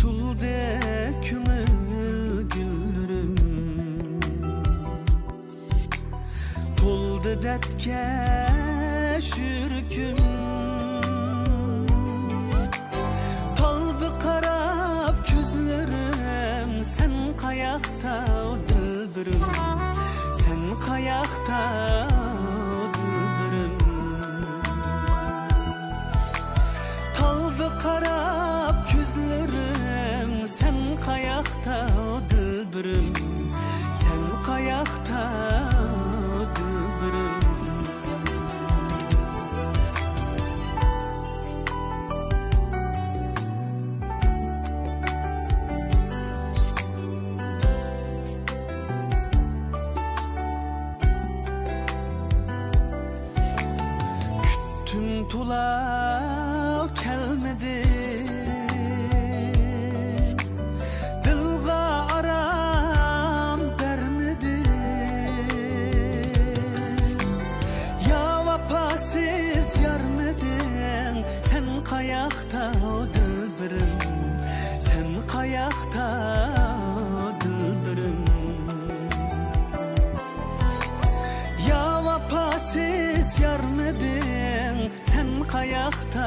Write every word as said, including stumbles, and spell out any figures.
گۈلدەك كۆڭۈل گۈللىرىم، تولدى دەردكە يۈرىكىم. تالدى قاراپ كۆزلىرىم، سەن قاياقتا دىلبىرىم، سەن قاياقتا دىلبىرىم. تالدى قاراپ كۆزلىرىم، سەن قاياقتا دىلبىرىم، سەن قاياقتا دىلبىرىم. كۈتتۈم تولا كەلمىدى، دىلغا ئارام بەرمىدى. يا ۋاپاسىز يارمىدىڭ، سەن قاياقتا دىلبىرىم، سەن قاياقتا دىلبىرىم. يا ۋاپاسىز يارمىدىڭ، سەن قاياقتا